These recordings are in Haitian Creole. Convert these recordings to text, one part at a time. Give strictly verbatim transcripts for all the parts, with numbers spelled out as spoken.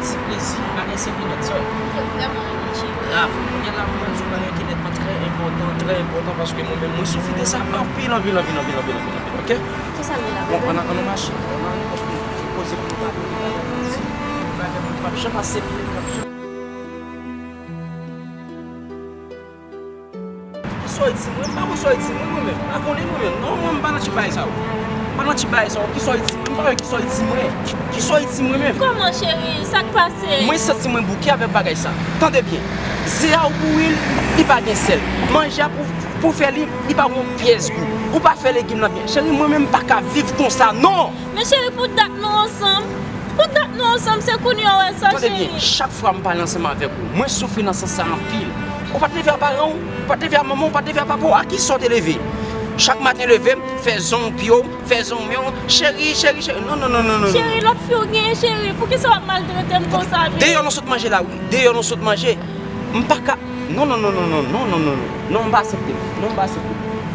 Ti plezi, bagay serye nèt, sè. Mwen vrèman renmen cheri. Grav. Kounye a la, mwen pral di w bagay ki nètman trè enpòtan, trè enpòtan, paske mwen menm, mwen soufri de sa anpil, anpil, anpil, anpil, anpil, anpil, anpil, oke? Kisa m gen la, bebe? Bon, ann, ann nou mache. Ann nou mache, paske m poze pou nou pale de bagay, m di, bagay pou m p ap janm aksepte, m p ap janm. Kisa w di mwen? M pa konn sa w di mwen, mwen menm. M pa konnen mwen menm. Non, mwen, m pa nan ti bagay sa yo. M pa nan ti bagay sa yo. Kisa w di mwen? M pa wè kisa w di mwen. Kisa w di mwen menm? Kòman, cheri? Sa k pase? Mwen santi mwen bouke avèk bagay sa. Tande byen. Ze a ou bouyi l, li pa gen sèl. Manje a pou, pou fè li, li pa gen yon pyès gou. Ou pa fè legim nan byen. Cheri, mwen menm m pa ka viv konsa, non! Men cheri, pou dat nou ansanm. Pou dat nou ansanm, se kounye a w wè sa, cheri. Tande byen, chak fwa m pale ansanm avèk ou, mwen soufri nan sans sa anpil. Ou pa t leve a paran w, ou pa t leve a manman w, ou pa t leve a papa w, a ki sa w te leve? Chak maten leve, fè zong pye w, fè zong men w, cheri, cheri, cheri. Non, non, non, non, non, non. Cheri, lòt fi w genyen, cheri. Poukisa w ap maltrete m konsa, bebe? Deyò nou sot manje la, wi. Deyò nou sot manje. M pa ka. Non, non, non, non, non, non, non, non, non. Non, m pa aksepte. Non, m pa aksepte.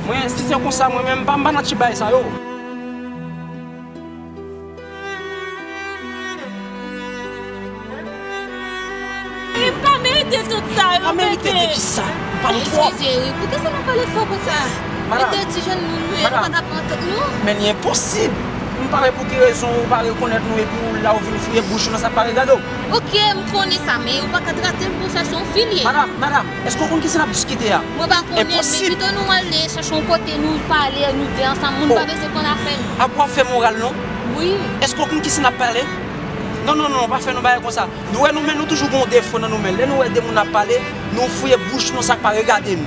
Mwen, si se konsa, mwen menm, m pa, m pa nan ti bagay sa yo. Li pa merite tout sa yo, bebe. Pa merite de ki sa? Pa nou twòp. Eskize, wi. Poukisa nou pale fò konsa? Madam. Li te di jèn moun nou ye, nou pa t ap nan tèt nou. Men li enposib. M pa wè pou ki rezon ou pa rekonèt nou epi w la ou vin fouye bouch ou nan sa k pa regade w. Oke, m konnen sa, men ou pa ka trate m konsa, se yon fi l ye. Madam, madam, èske w konn kisa n ap diskite a? Mwen pa konnen, men pito nou ale chèche yon kote nou pale, nou de ansanm, moun pa bezwen konn afè nou. Apa w ap fè moral nou? Wi. Èske w konn kisa n ap pale? Non, non, non, pa fè nou bagay konsa. Nou wè nou, men nou toujou gen yon defo nan nou, men lè nou wè de moun ap pale, nou fouye bouch nou, sa k pa regade nou.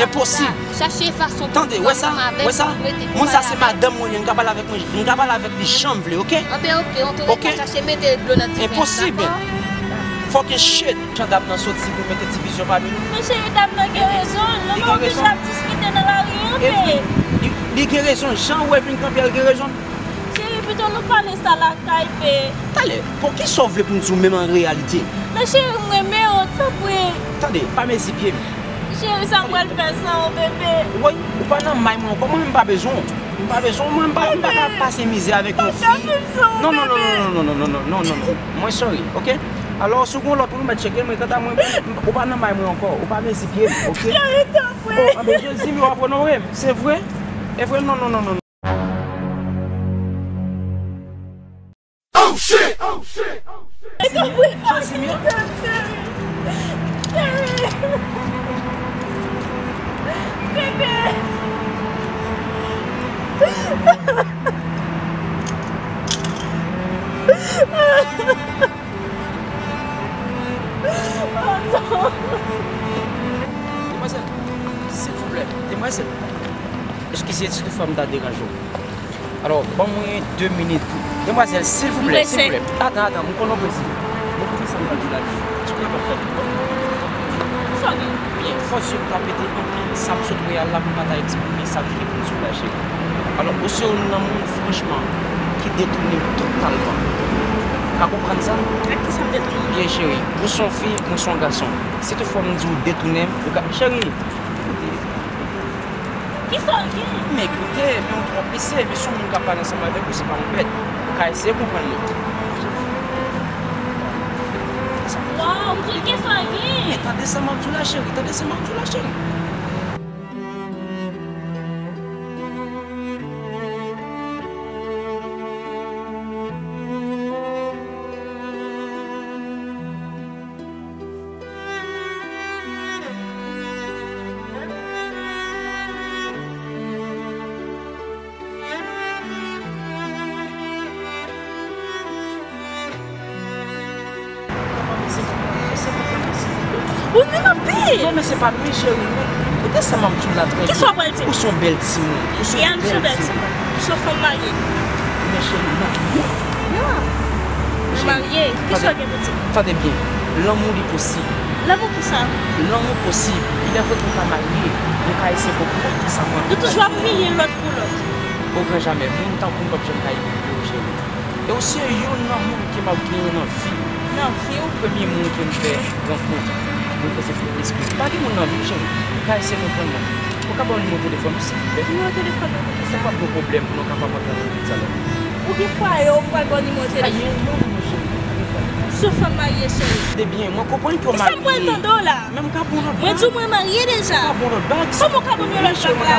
Enposib. Chache fason pou w ansanm avè m, pou w mete pou pale avè m. Tande, wè sa, wè sa? Moun sa se madanm mwen, m ka pale avèk mwen, m ka pale avèk li jan m vle, oke? Anben, oke, antouleka, chache mete dlo nan diven, dakò? Enposib. Fucking shit. Jan dam nan soti pou mete divizyon pami nou. Men cheri, dam nan gen rezon l. Nou pa oblije ap diskite nan lari an, bebe. Li, li gen rezon. Jan w wè vin kanpe a, l gen rezon. Cheri, pito nou pale sa lakay, bebe. Talè, pou ki sa w vle pou m di w menm an reyalite? Men cheri, m renmen w, tanpri. Tande, pa mezi pye m. Cheri, sa m pral fè san w, bebe. Woy, ou pa nan may mwen ankò, mwen menm m pa bezwen w. M pa bezwen w, mwen m pa, m pa ka pase mizè avèk yon fi. Non, non, non, non, non, non, non, non, non, non, non. Mwen sorry, oke? Alò, si w gen yon lòt moun, ou mèt tcheke l, mwen, kanta mwen, ou pa nan may mwen ankò, ou pa mezi pye m, oke? Cheri, tanpri. Oh, anben, Jezi, men w ap onore m, se vre? E vre, non, non, non, non, non. Oh, shit! Oh, shit! Oh, shit! Tanpri, tanpri, cheri. Cheri. Bebe. Oh, non. Demwazèl, silvouplè, demwazèl. Eskize si toutfwa m ta deranje w. Alò, ban mwen de minit pou. Demwazèl, silvouplè, silvouplè. Atan, atan, m konnen w prese. Mwen konnen sa m pral di w la. Ti kounya p ap fè tout bon. Sa gen? Byen, fòs je m ta pete anpil. Sa m sot wè a la, m pa ta eksprime sa m gen pou m di w la, cheri. Alò, ou se youn nan moun, franchman, ki detounen m totalman. Ou ka konprann sa? Ak ki sa m detounen w? Byen, cheri, ou se yon fi, mwen se yon gason. Si toutfwa m di w detounen m, ou ka, cheri, koute. Kisa w gen? Men koute, men ou twò prese, men se yon moun k ap pale ansanm avèk ou, se pa yon bèt. Ou ka eseye konprann mwen. Waw, men kisa w gen? Men tande sa m ap di w la, cheri, tande sa m ap di w la, cheri. Ou nève anpil! Non, men se pa nou, cheri, non. Koute sa m ap di w la, trè byen. Kisa w pral di? Ou se yon bèl timoun. Ou se yon bèl timoun. Ou se yon fanm marye. Men cheri, non. Ya. Ou marye. Kisa w gen pou di? Tande byen. Lanmou li posib. Lanmou kisa? Lanmou posib. Ilèvre ke nou pa marye, nou ka eseye konprann kisa mwen. Nou toujou ap miye lòt pou lòt. O gran jamè, moun tankou m p ap janm ka iblye w, cheri. E w se youn nan moun ke m ap genyen nan vi m. Nan vi w? Premye moun ke m fè rankont, mwen fè se Sentespri. Pa gen moun nan vi m, cheri. Ou ka eseye konprann mwen. Ou ka ban m nimewo telefòn ou, silvouplè? Nimewo telefòn mwen pou kisa? Sa p ap gen pwoblèm pou nou kapab antre nan legliz alò. Ou gen fwaye, ou pral ban nimewo telefòn? Ay, non, non, non, cheri. Sou fanm marye, cheri. Tande byen, mwen konprann ke w marye. Kisa m pral tande w la? Men m ka ba w lòt bag. Mwen di w mwen marye deja. M ka ba w lòt bag. Kòman w ka ban m yon lòt bag la?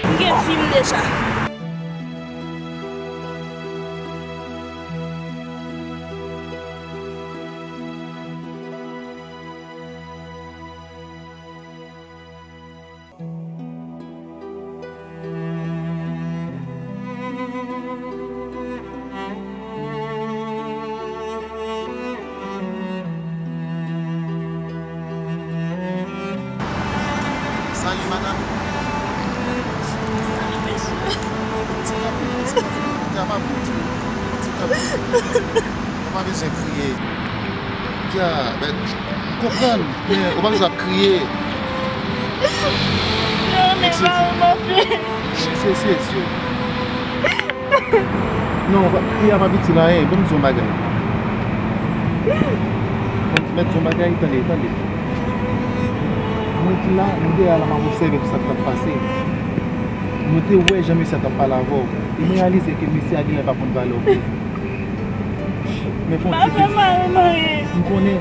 M gen fi m deja. Salut, madame. Salut, monsieur. Ti kap, ti kap, ti kap. Ou pa bezwen kriye. Ya, ben, m konprann, men ou pa bezwen ap kriye. Non, men pa move. Sye, sye, sye. Non, pa, kriye a p ap itil anyen. Ban m di w yon bagay. Ban m mèt di w yon bagay, tande, tande. Mwen ki la, mwen te la, la m ap obsève tout sa k t ap pase. Mwen te wè jan mesye a t ap pale avè w. E mwen reyalize ke mesye a genlè pa konn valè w vre. Men fè yon ti... M pa fè mari m anyen. M konnen.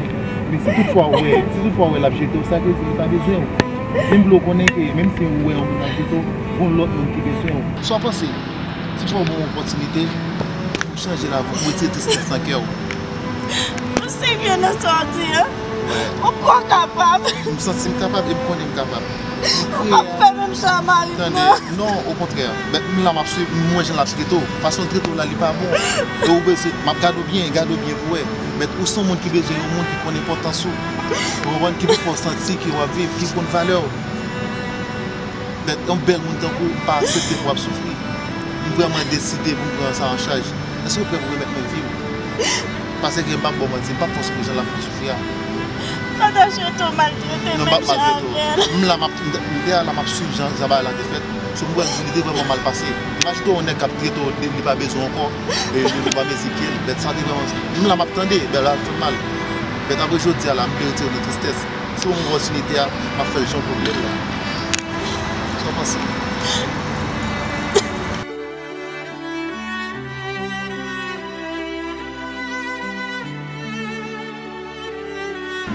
Men si toutfwa w wè, si toutfwa w wè l ap jete w, sa vle di li pa bezwen w. Men m vle w konnen ke menm si w wè yon moun ap jete w, gon lòt moun ki bezwen w. Sa w panse? Si w ba w yon opòtinite pou w chanje lavi w, pou w retire tristès nan kè w. Ou serye nan sa w di an? Ou kwè w kapab? M santi m kapab e m konnen m kapab. Ou p ap fè menm jan a mari m nan. Tande, non, okontrè. Bèt, m la m ap swiv, m wè jan l ap trete w. Fason l trete w la, li pa bon. E ou bezwen, m ap gade w byen, gade w byen pou w wè. Bèt, ou se yon moun ki bezwen yon moun ki konn enpòtans ou. Ou konprann? Ki pou fè w santi ke w ap viv, ki konn valè w. Bèt, yon bèl moun tankou w pa aksepte pou w ap soufri. M vrèman deside pou m pran sa an chaj. Èske w prè pou remèt mwen vi w? Paske m p ap ba w manti, m p ap fè w soufri jan l ap fè w soufri a. Pandan Jeto maltrete m menm jan avè l. M la, m ap, m te la, m ap swiv jan, jan bagay la te fèt. So, m wè li te vrèman mal pase. Imajine w yon nèg k ap trete w, li, li pa bezwen w ankò, e li, li pa bezwen kite l. Bèt sa te vrèman, m la, m ap tande, bèt la fè m mal. Bèt apre jodi a la, m vle retire w nan tristès. Si w ban m opòtinite a, m ap fè l jan w pwopoze l la. Sa w panse?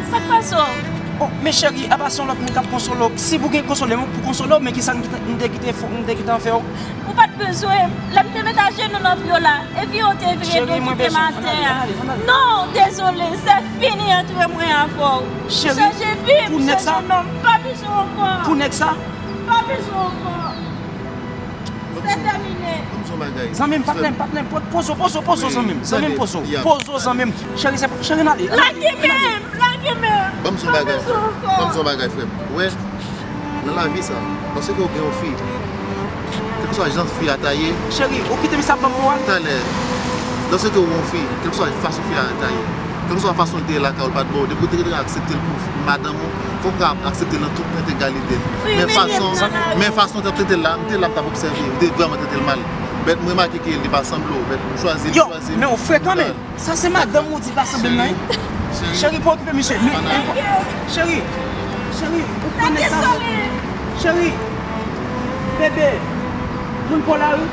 Sa k pase w? Oh, men cheri, apa se yon lòt moun k ap konsole w? Si pou gen konsole, men pou konsole w, men kisa m te, m te kite fè, m te kite an fè w? Ou pa t bezwen m. Lè m te met ajenou nan pye w la, epi w te vire do kite m atè a. Non, dezole, se fini antre mwen avè w. Cheri, chanje vi m, chanje non m, pa bezwen w ankò. Pou nèg sa? Pa bezwen w ankò. Se tèmine. Zanmi m, patnè m, patnè m, po-, poze w, poze w, poze w, zanmi m. Zanmi m, poze w. Poze w, zanmi m. Cheri, se, cheri, n ale. Lage men m, lage men m. Ban m di w yon bagay. Pa bezwen w ankò. Ban m di w yon bagay, frè m. Ou wè, nan lavi sa, lòske w gen yon fi, kèlkeswa jan fi a ta ye. Cheri, ou kite misye ap ban m moral? Talè, lòske w gen yon fi, kèlkeswa fason fi a ta ye, kèlkeswa fason l te ye lakay ou, l pa t ba w, depi w te gentan aksepte l pou madanm ou, fòk ou ka aksepte l nan tout entegralite l. Men fason, men fason w t ap trete l la, m te la, m t ap obsève, m te vrèman trete l mal. Bèt, m remake ke li pa sanble w, bèt, m chwazi, m chwazi. Yo, men w frekan, men. Sa se madanm ou di pa sanble m nan, wi. Cheri, pa okipe misye. Men, men, cheri, cheri, ou pran nèg sa vre. Cheri, bebe, moun pa w la, wi.